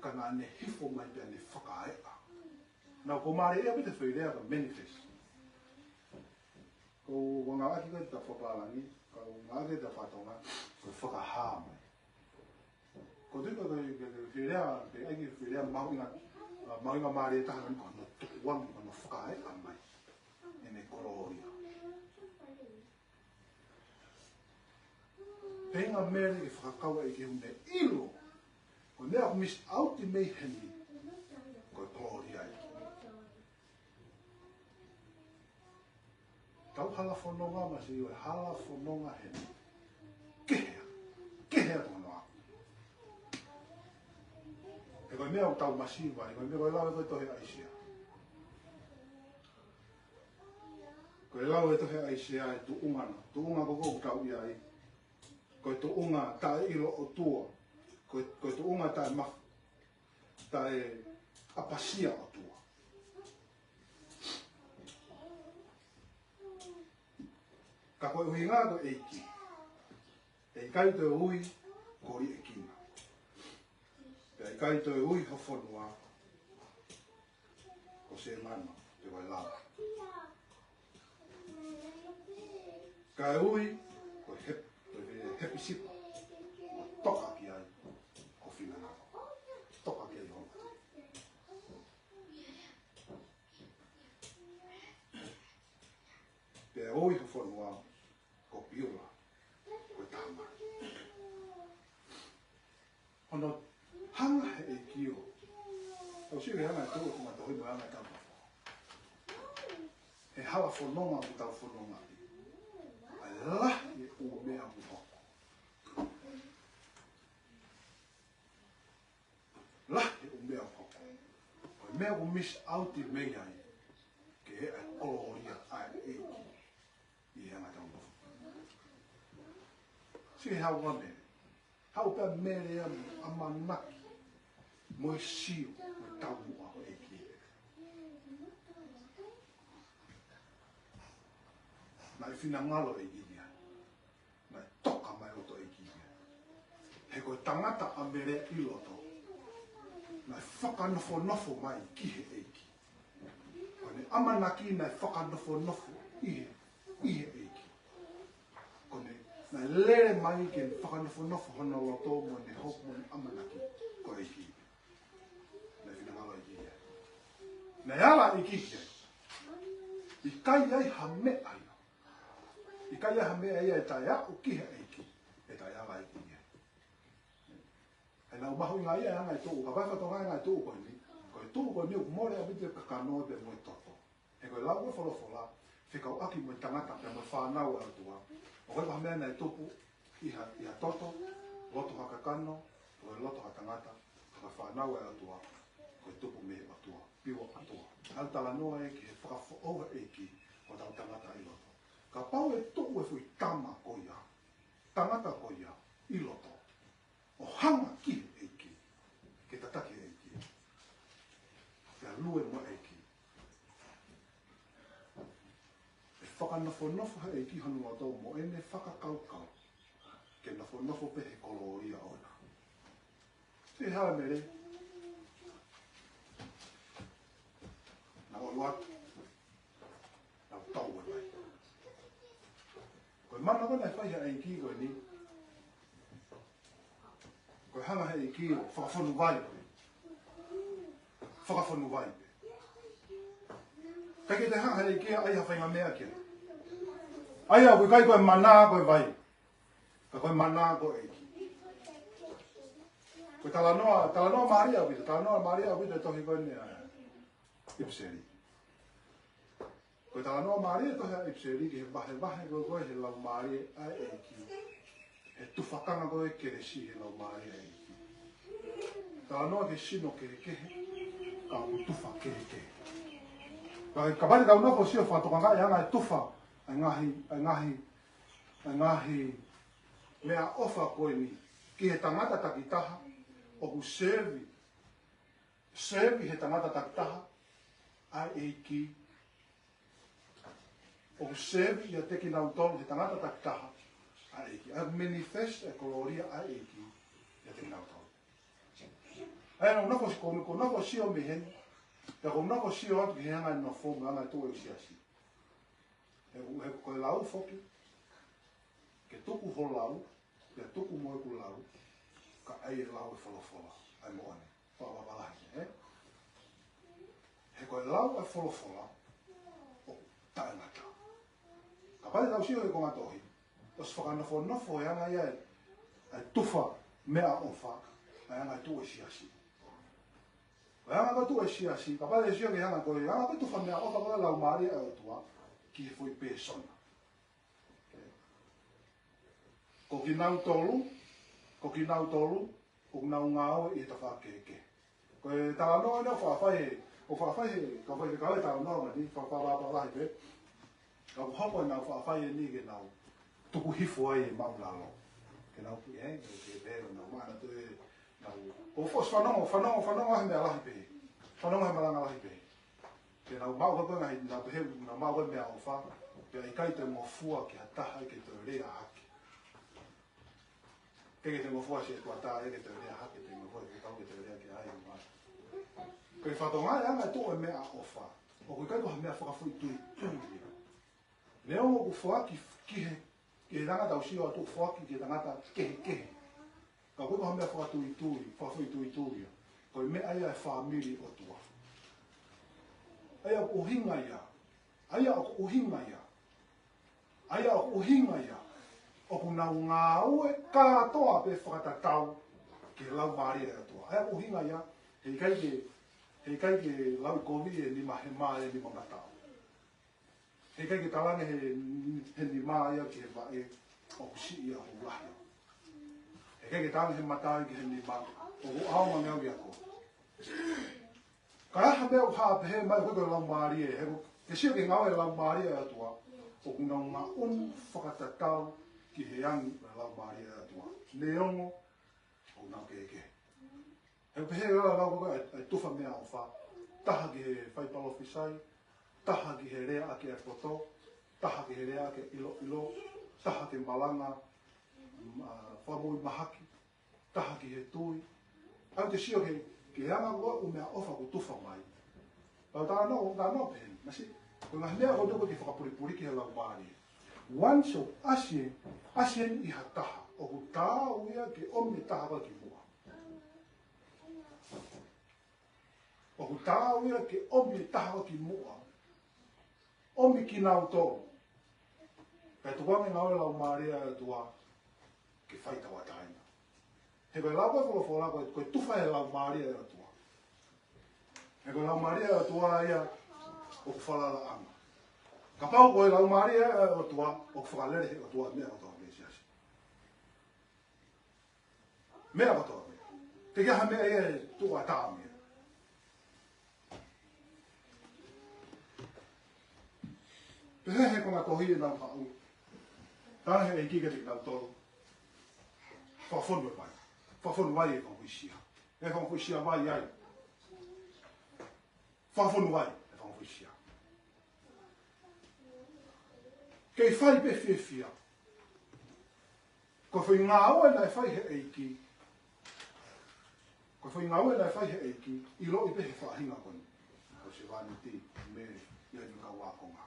Ka naʻa ne hifo mai pea ne fakaeʻa. Naʻa ʻoku mālie ia pē ʻete foʻi lea ko e manifest. Ko e ngāueʻaki ko ē ʻi he fakapālangi, ko e ngāueʻaki ʻi he fakatonga, ko e fakahā mai. Ko e tui ko e, ko e, ko e foʻi lea, pea ʻai ke foʻi lea mahuʻinga. ʻa, mahuʻinga mālie taha naʻe ko hono tukuange, ko hono fakaeʻa mai ʻene kolōlia. Pea ʻi he meʻa ke fakakau ai ke u ne ʻilo, ko e meʻa ʻoku miss out mei heni, ko e kolōlia ia. Tau hala fononga masiva, hala fononga heni. Kehe, kehe atu hono ako. He ko e meʻa ʻoku tau masiva ai, ko e meʻa ko e lau ʻe ko e tohi ʻa ʻAisea. Ko e lau ʻe tohi ʻa ʻAisea ʻe tuʻunga na, tuʻunga ko ē ʻoku tau ʻi ai. Ko e tuʻunga taʻeʻilo ʻOtua, ko e, ko e tuʻunga taʻe maf-, taʻe ʻapasia ʻOtua. Ka ko e ʻuhinga ko e ʻEiki, ʻe ʻikai toe ui ko liʻekina. Pea ʻikai toe ui ho fonua ko Semana pe Vailala. Kae ui ko Hep-, ko Hepisipa, ʻo toka ki ai ho finangalo. Toka ki ai ho. Pea ui ho fonua ko Piula, ko e Tamai. Hono hanga he ʻEiki ʻo, tau sio he anga e tau ʻoku matohi mo e anga e tau mafo. He hala fononga ʻoku tau fononga ai, ʻa e lahi e ʻū meʻa ʻoku hoko. Lahi e ʻū meʻa ʻoku hoko. Ko e meʻa ʻoku miss out mei ai, ke ʻi ai e kolōlia ʻa e ʻEiki ʻi he anga e tau mafo. Sio he haʻu ʻa Mele. Haʻu pē ʻa Mele ia mo e ʻamanaki, mo e sio, mo e taumuʻa ko e ʻEiki. Naʻe finangalo e ʻEiki ia. Naʻe toka mai ʻo toe ʻEiki ia. He ko e tangata ʻa Mele ʻi loto, naʻe fakanofonofo mai ki he ʻEiki. Ko ʻene ʻamanaki naʻe fakanofonofo ʻi he, ʻi he ʻEiki. Ko ʻene, naʻe lele mai ke fakanofonofo hono loto mo ʻene hopo mo ʻene ʻamanaki ko e ʻEiki. Naʻe finangalo e ʻEiki ia. Naʻe ala e ʻEiki ia. ʻIkai ai ha meʻa ia. ʻIkai ai ha meʻa ia ʻe taʻeaʻu ki he ʻEiki, ʻe taʻeala e ʻEiki ia. ʻE nau mahuʻinga ia e anga e tuʻu, ka vaifai tonga e anga e tuʻu ko eni. Ko e tuʻu ko eni ʻoku mole ʻaupito e kakano pea mo e toto. He ko e lau ko e folofola, fekauʻaki mo e tangata pea mo e fānau ʻa e ʻOtua. ʻOku ʻikai ko ha meʻa naʻe tupu ʻi ha, ʻi ha toto, loto ha kakano, ko e loto ha tangata, ka ko e fānau ʻa e ʻOtua, ko e tupu mei he ʻOtua, pure ʻOtua. ʻOku talanoa ia ki he fakafoʻou ʻa e ʻEiki, ko hotau tangata ʻi loto. Kapau ʻe tuʻu e foʻi tama ko ia, tangata ko ia, ʻi loto, ʻo hanga ki he ʻEiki, ke tataki e ʻEiki, ke lue mo e ʻEiki, ʻe fakanofonofo he ʻEiki hono loto mo ʻene fakakaukau, ke nofonofo pē he kolōlia ʻoʻona. Sio he hala ʻa Mele. Naʻa nau ʻalu atu, naʻa nau tau e vai. Ko e mana ko ē naʻe fai he ʻEiki ko eni, ko e hanga he ʻEiki ʻo fakafonu vai pē. Fakafonu vai pē. ʻIkai ke toe hanga he ʻEiki ʻo ʻai ha faʻahinga meʻa ki ai. ʻA ia ʻoku ʻikai ko e mana ko e vai, ka ko e mana ko e ʻEiki. Ko e talanoa, talanoa mālie ʻaupito, talanoa mālie ʻaupito e tohi ko eni ʻa ʻIpiseli. Ko e talanoa mālie e tohi ʻa ʻIpiseli ki he vahevahe ko ē ko ē he laumālie ʻa e ʻEiki. He tufakanga ko ē kelesi he laumālie ʻa e ʻEiki. Talanoa ki he sino kehekehe, ka ʻoku tufa kehekehe. Ka, kapau te tau nofo ʻo sio fakatokangaʻi e anga e tufa ʻa e ngaahi, ʻa e ngaahi, ʻa e ngaahi meʻaʻofa ko eni ki he tangata takitaha, ʻoku sevi, sevi he tangata takitaha ʻa e ʻEiki. ʻOku sevi ʻiate kinautolu he tangata takitaha ʻa e ʻEiki. ʻA e manifest e kolōlia ʻa e ʻEiki ʻiate kinautolu. ʻA ia naʻa ku nofo, ko, ko e nofo ʻo sio mei heni, pea ko e nofo ʻo sio atu ki he anga e nofo mo e anga e tuʻu ʻa e siasi. He, he ko e lau foki, ke tuku ho lau, pea tuku mo ʻeku lau, kae lau e folofola, ʻa e moʻoni. Fakavavalahi, ē? Ko e lau ʻa e folofola ʻoku taʻengata. Kapau te tau sio he konga tohi, ʻosi fakanofonofo e anga ia ʻa e tufa meʻaʻofa, ʻa e anga e tuʻu e siasi. Ko e anga ko e tuʻu e siasi, kapau te sio ki he anga ko e anga ko e tufa meʻaʻofa ko e laumālie ʻa e ʻOtua ki he foʻi pēsona. Ko kinautolu, ko kinautolu, ʻoku nau ngāue ʻi he tafaʻaki kehekehe. Ko e talanoa ʻeni ʻoku faʻa fai he, ʻoku faʻa fai he, ka fai he kau e talanoa mani, faʻa faʻa faʻa lahi pē. Ka ʻoku hoko ʻenau faʻa fai ʻeni ke nau tuku hifo ai e māʻulalo. Ke nau pui ai, ke pē, nau mana toe, nau, ʻo fos fanongo, fanongo, fanongo he meʻa lahi pē. Fanongo he malanga lahi pē. Ke nau maʻu ko e ngaahi, nau pehē, nau maʻu ko e meʻaʻofa, pea ʻikai te ngofua ki ha taha ke toe lea hake. Ke ke te ngofua si e tuatā, ke toe lea hake, te ngofua ke kau ke toe lea ki ai, ma. Ko e fatongia ʻa e anga e tuʻu e meʻaʻofa. ʻOku ʻikai ko ha meʻa fakafoʻituitui ia. Neongo ʻoku foaki ki he, ki he tangata ʻoku sio atu ʻoku foaki ki he tangata kehekehe. Ka ʻoku ʻikai ko ha meʻa fakatuitui, fakafoʻituitui ia. Ko e meʻa ia ʻa e fāmili ʻOtua. ʻA ia ʻoku ʻuhinga ia. ʻA ia ʻoku ʻuhinga ia. ʻA ia ʻoku ʻuhinga ia. ʻOku nau ngāue kātoa pē fakatatau ki he laumālie ʻa e ʻOtua. ʻA ia ʻoku ʻuhinga ia. He ʻikai ke, he ʻikai ke lau kovi e nima he mā e nima mataʻu. He ʻikai ke talange he, he nima ia ki he vaʻe ʻoku siʻi ia ʻoku lahi. He ʻikai ke talange he mata ia ki he nima ʻoku ʻaonga ngeau ia ko. Ka ʻi ai ha meʻa ʻoku hā pehē mai ko e laumālie, he ko e sio ki he ngāue e laumālie ʻa e ʻOtua, ʻoku nau ngaʻunu fakatatau ki he angi ʻo e laumālie ʻa e ʻOtua. Neongo ʻoku nau kehekehe. He pehē la lau ko e, e tufa meʻaʻofa. Taha ki he fai palōfisai, taha ki he lea ʻaki e poto, taha ki he lea ʻaki e ʻiloʻilo, taha ki he malanga, mm, ʻa, fakamoʻui mahaki, taha ki he tui. ʻOku te sio ki he, ki he anga ko e ʻū meʻaʻofa ʻoku tufa mai. Pau talanoa, talanoa pehē, masi, ko e ngaahi meʻa ko e tuku ki fakapulipuli ki he laumālie. Once ʻoku ʻasi, ʻasi ʻeni ʻi ha taha, ʻoku taau ia ke ʻomi e taha ko ē ki muʻa. ʻOku taau ia ke ʻomi e taha ko ē ki muʻa. ʻOmi kinautolu. Kae tukuange ngāue laumālie ʻa e ʻOtua ke fai tauʻatāina. He ko e lau ko e folofola ko e, ko e tufa e laumālie ʻa e ʻOtua. He ko e laumālie ʻa e ʻOtua ia ʻoku falalaʻanga. Kapau ko e laumālie ʻa e ʻOtua ʻoku fakalele he ʻOtua meʻa kotoa mei he siasi. Meʻa kotoa mei. Te ke ha meʻa ia e tuʻu ʻa tā mei. Pehē he konga tohi ʻenau haʻu. Tala he ʻEiki kiate kinautolu. Fakafonu e vai. Fakafonu vai e fakafuisia. E fakafuisia vai ai. Fakafonu vai e fakafuisia. Kei fai pē fiefia. Ko e foʻi ngāue naʻe fai he ʻEiki. Ko e foʻi ngāue naʻe fai he ʻEiki. ʻIloʻi pē he faʻahinga ko eni. Ko e sevāniti mei he ʻi ai e kau ākonga.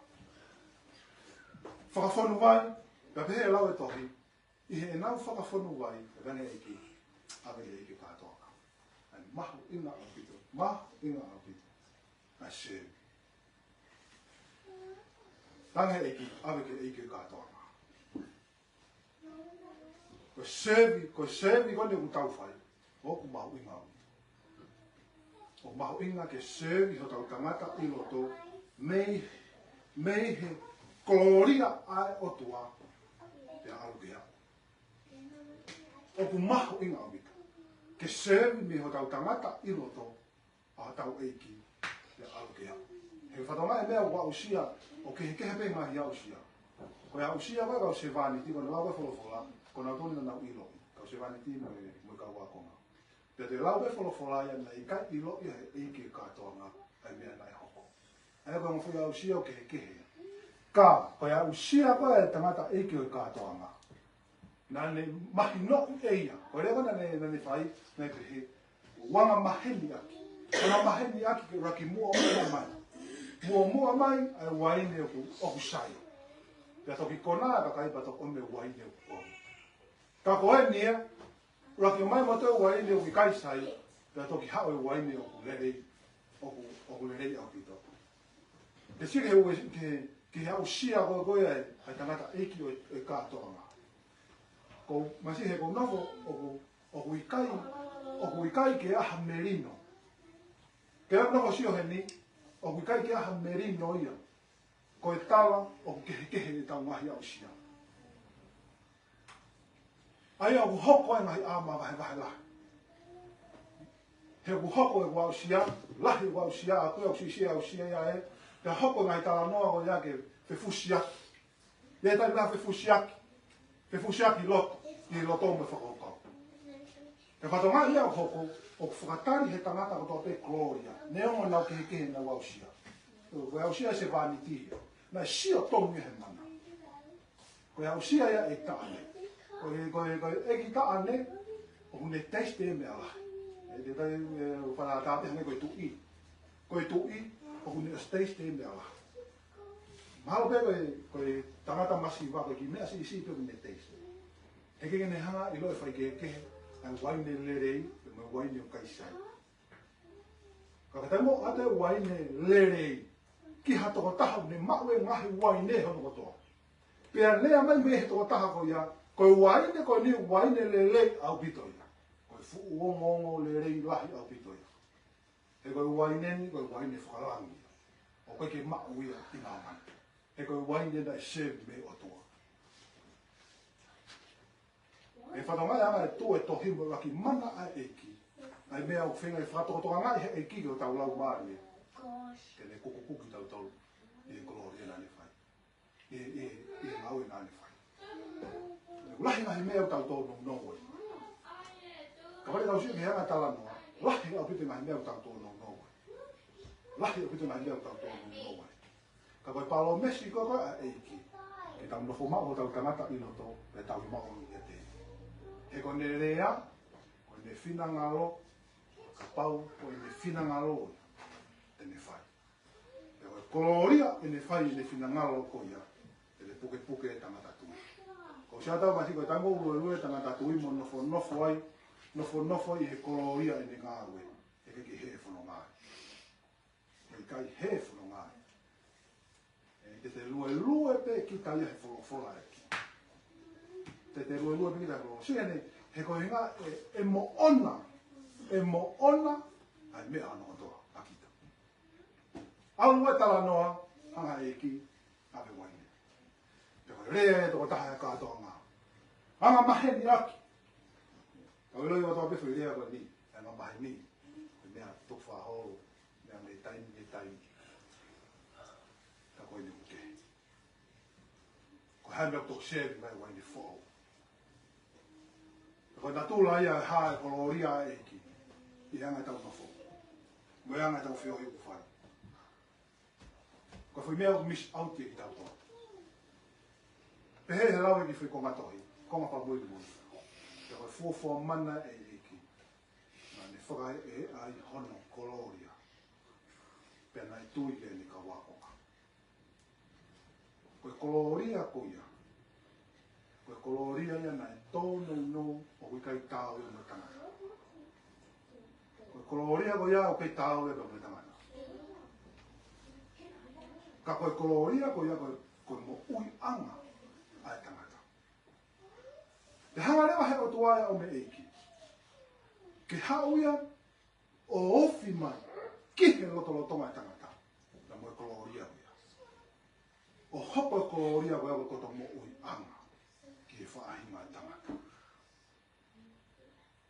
Fakafonu vai, pea pehē lau e tohi. ʻI heʻenau fakafonu vai, ʻe ʻange ʻEiki, ʻave ʻEiki kātoanga. ʻA e mahuʻinga ʻaupito, mahuʻinga ʻaupito. ʻA e sevi. ʻAnge ʻEiki, ʻave ke ʻEiki kātoanga. Ko e sevi, ko e sevi ko eni ʻoku tau fai. ʻOku mahuʻinga ʻaupito. ʻOku mahuʻinga ke sevi hotau tangata ʻi loto mei, mei he kolōlia ʻa e ʻOtua pea ʻalu ki ai. ʻOku mahuʻinga ʻaupito ke sevi mei hotau tangata ʻi loto ʻa hotau ʻEiki pea ʻalu ki ai. He fatongia e meʻa ʻoku aʻusia, ʻoku kehekehe pē ngaahi aʻusia. Ko e aʻusia ko e kau sevāniti, ko ʻenau lau ko e folofola, ko kinautolu naʻa nau ʻiloʻi, kau sevāniti mo e, mo e kau ākonga. Pea toe lau pē folofola ia naʻe ʻikai ʻiloʻi ʻe he ʻEiki e kātoanga ʻa e meʻa naʻe hoko. ʻA ia ko e ongo foʻi aʻusia ʻoku kehekehe. Ka, ko e aʻusia ko ē ʻa e tangata ʻeiki ʻo e kātoanga. Naʻa ne mahinoʻi ʻe ia. Ko e lea ko ē naʻa ne, naʻa ne fai, naʻe pehē, ʻoku anga maheni ʻaki. ʻOku anga maheni ʻaki ke ʻuluaki muʻomuʻa mai. Muʻomuʻa mai, ʻa e uaine ʻoku, ʻoku sai. Pea toki konā ʻa e kakai pea toki ʻomi e uaine ʻoku kovi. Ka ko eni ia, ʻuluaki ʻomai mo toe uaine ʻoku ʻikai sai, pea toki haʻu e uaine ʻoku lelei. ʻoku, ʻoku lelei ʻaupito. Ke sio ki he, ki he, ki he aʻusia ko ē ko ē ʻa e, ʻa e tangataʻeiki ʻo e, ʻo e kātoanga. Ko, masi he ko nofo ʻoku, ʻoku ʻikai, ʻoku ʻikai ke ʻi ai ha melino. Ke nofo sio heni, ʻoku ʻikai ke ʻi ai ha melino ia. Ko e tala ʻoku kehekehe ʻetau ngaahi aʻusia. ʻA ia ʻoku hoko e ngaahi ʻā mavahevahe lahi. He ʻoku hoko ʻeku aʻusia, lahi ʻeku aʻusia, ʻa koe ʻoku siʻisiʻi e aʻusia ia ē, pea hoko e ngaahi talanoa ko ia ke fefusiaki. ʻI he taimi ʻoku fefusiaki, fefusiaki loto, ʻi loto mo e fakakaukau. He fatongia ia ʻoku hoko, ʻoku fakatali he tangata kotoa pē kololia, neongo ʻenau kehekehe ʻenau aʻusia. Ko e aʻusia sevāniti ia, naʻe sio tonu ia he mana. Ko e aʻusia ia ʻe taʻane. Ko e, ko e, ko e ʻeiki taʻane, ʻoku ne taste e meʻa lahi. ʻE te tai, ʻe, ʻo fana tāpē hangē ko e tuʻi. Ko e tuʻi, ʻoku ne taste e meʻa lahi. Mahalo pē ko e, ko e tangata masiva ko e kiʻi meʻa siʻisiʻi pē ʻoku ne taste. He ʻikai ke ne hanga ʻo ʻilo e faikehekehe, ʻa e uaine lelei, mo e uaine ʻoku ʻikai sai. Ka ka taimi ʻoku ʻoatu e uaine lelei ki ha tokotaha ʻoku ne maʻu e ngaahi uaine hono kotoa. Pea lea mai mei he tokotaha ko ia, ko e uaine ko eni uaine lelei ʻaupito ia. Ko e fuʻu ongoongo lelei lahi ʻaupito ia. He ko e uaine ni, ko e uaine fakalangi ia. ʻOku ʻikai ke maʻu ia ʻi māmani. He ko e uaine naʻe sevi mei he ʻOtua. ʻE fatongia ʻa e tuʻu e tohi mo e ʻuluaki mana ʻa e ʻEiki. ʻA e meʻa ʻoku feinga ke fakatokotokangaʻi he ʻEiki ki hotau laumālie. Ke ne kukukuki tautolu ʻi he kololia naʻa ne fai. ʻI he, ʻi he, ʻi he ngāue naʻa ne fai. ʻOku lahi ngaahi meʻa ʻoku tau tōnounou ai. Kapau te tau sio ki he anga talanoa, lahi ʻaupito ngaahi meʻa ʻoku tau tōnounou ai. Lahi ʻaupito ngaahi meʻa ʻoku tau tōnounou ai. Ka ko e palōmesi ko ē ʻa e ʻEiki, ke tau nofo maʻu hotau tangata ʻi loto, pea tau maʻu ʻiate ia. He ko ʻene lea, ko ʻene finangalo, kapau ko ʻene finangalo ia, te ne fai. Pea ko e kololia ʻene fai ʻene finangalo ko ia, te ne pukepuke e tangata tui. Ko siata masi ko e taimi ʻoku luelue e tangata tui mo nofonofo ai, nofonofo ai he kololia ʻene ngāue, he ʻikai ke hē e fononga. He ʻikai hē e fononga. ʻE, te te luelue pē kita ia he folofola ʻa e ʻEiki. Te te luelue pē kita he folofola. Sio heni, he ko e hinga ʻe, ʻe moʻona, ʻe moʻona ʻa e meʻa hono kotoa ʻa kita. ʻAlu e talanoa, hanga ʻe he ʻEiki, ʻave uaine. Pea ko e lea e tokotaha e kātoanga. Anga maheni ʻaki. Ka ʻoku ʻiloʻi ʻe he ʻOtua pē foʻi lea ko eni, anga maheni. Ko e meʻa tuku fakaholo, meʻa mei taimi ki taimi. Ka ko eni ʻoku kehe. Ko e hā e meʻa ʻoku toki sevi mai uaine foʻou. Ko e natula ia e hā e kololia ʻa e ʻEiki. ʻI he anga ʻetau nofo. Mo e anga ʻetau feohi ʻoku fai. Ko e foʻi meʻa ʻoku miss out ia kitautolu. Pehē he lau e kiʻi foʻi konga tohi, konga fakamuimui. Pea ko e fuofua mana ʻa e ʻEiki. Naʻa ne fakaeʻa ai hono kololia. Pea naʻe tui ki ai ʻene kau ako. Ko e kololia ko ia. Ko e kololia ia naʻe tōnounou ʻoku ʻikai taau ia mo e tangata. Ko e kololia ko ia ʻoku ʻikai taau ia mo e tangata. Ka ko e kololia ko ia ko e, ko e moʻuiʻanga ʻa e tangata. Pea hanga leva he ʻOtua ia ʻo mei he ʻEiki. Ke haʻu ia ʻo ofi mai ki he lotolotonga e tangata. Pea mo e kololia ko ia. ʻO hoko e kololia ko ia ko e koto moʻuiʻanga ki he faʻahinga e tangata.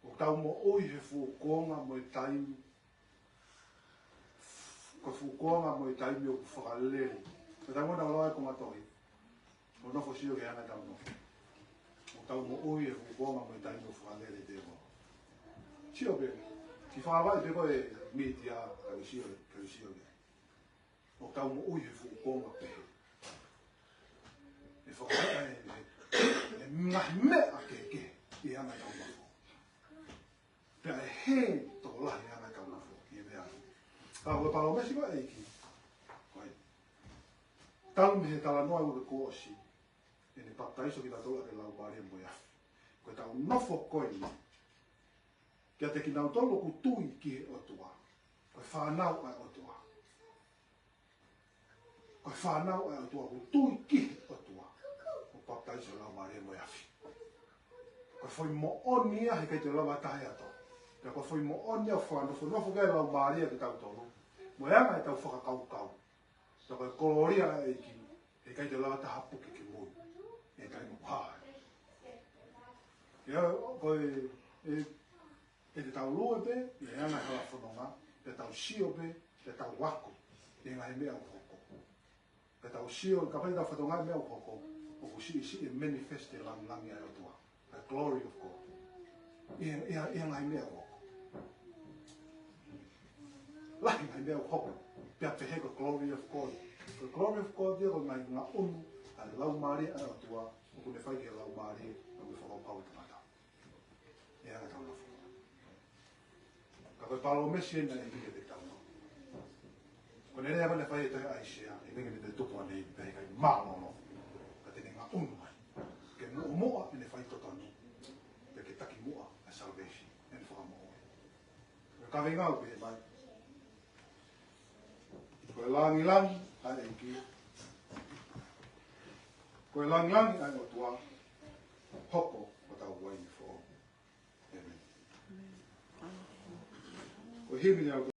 ʻOku tau moʻui he fuʻu kuonga mo e taimi. Ko e fuʻu kuonga mo e taimi ʻoku fakalele. Ko e taimi naʻa ku lau ai e konga tohi. ʻO nofo sio ki he anga ʻetau nofo. ʻOku tau moʻui he fuʻu kuonga mo e taimi ʻoku fakalele te mo. Sio pē. Kiʻi fakavaʻi pē ko e mītia, ka ke sio, ka ke sio ki ai. ʻOku tau moʻui he fuʻu kuonga pehē. ʻE fakaʻe, ʻe, ʻe ngaahi meʻa kehekehe ʻi he anga ʻetau nofo. Pea ʻe hē tokolahi e anga ʻetau nofo ʻi he meʻa. Ka ko e palōmesi ko ē ʻa e ʻEiki. Ko e. Talu mei he talanoa ʻo e kuo ʻosi. ʻEne papitaiso kitautolu ʻaki e Laumālie mo e afi. Ko ʻetau nofo ko eni. Kiate kinautolu ʻoku tui ki he ʻOtua. Ko e fānau ʻa e ʻOtua. Ko e fānau ʻa e ʻOtua, ʻoku tui ki he ʻOtua. ʻOku papitaiso ʻi he Laumālie mo e afi. Ko e foʻi moʻoni ia heʻikai te lava taha ia ʻo toʻo. Pea ko e foʻi moʻoni ia ʻoku fakanofonofo ki ai e Laumālie kitautolu. Mo e anga ʻetau fakakaukau. Pea ko e kolōlia ʻa e ʻEiki, heʻikai te lava taha puke ki mui. ʻE kai mo hai. Ia, ko e, e, ʻe te tau lue pē, ʻi he anga e hala fononga, te tau sio pē, te tau ako, ʻi he ngaahi meʻa ʻoku hoko. Te tau sio, kapau te tau fakatokangaʻi e meʻa ʻoku hoko, ʻoku siʻisiʻi e manifest e langilangi ʻa e ʻOtua. The glory of God. ʻI he, ʻi he, ʻi he ngaahi meʻa ʻoku hoko. Lahi e ngaahi meʻa ʻoku hoko. Pea pehē ko e glory of God. Ko e glory of God ia ko e ngaahi ngaʻunu ʻa e Laumālie ʻa e ʻOtua, ʻoku ne fai ki he Laumālie, ʻoku ne fakapapauʻi e tangata. ʻE anga tau nofo. Ka ko e palōmesi ena ʻe ʻikai ke tau nofo. Ko ʻene lea ko ē naʻe fai ʻe he tohi ʻa ʻAisea, ʻe ʻikai ke ne toe tupu ʻanei, pea heʻikai mālōlō. Ka te ne ngaʻunu mai. Ke muʻomuʻa ʻene faitotonu. Pea ke takimuʻa ʻa e salvation, ʻene fakamoʻui. Ko e kaveinga ʻoku pehē mai. Ko e langilangi ʻa e ʻEiki. Ko e langilangi ʻa e ʻOtua. Hoko hotau uaine foʻou. ʻĒmeni. Ko e himi ni au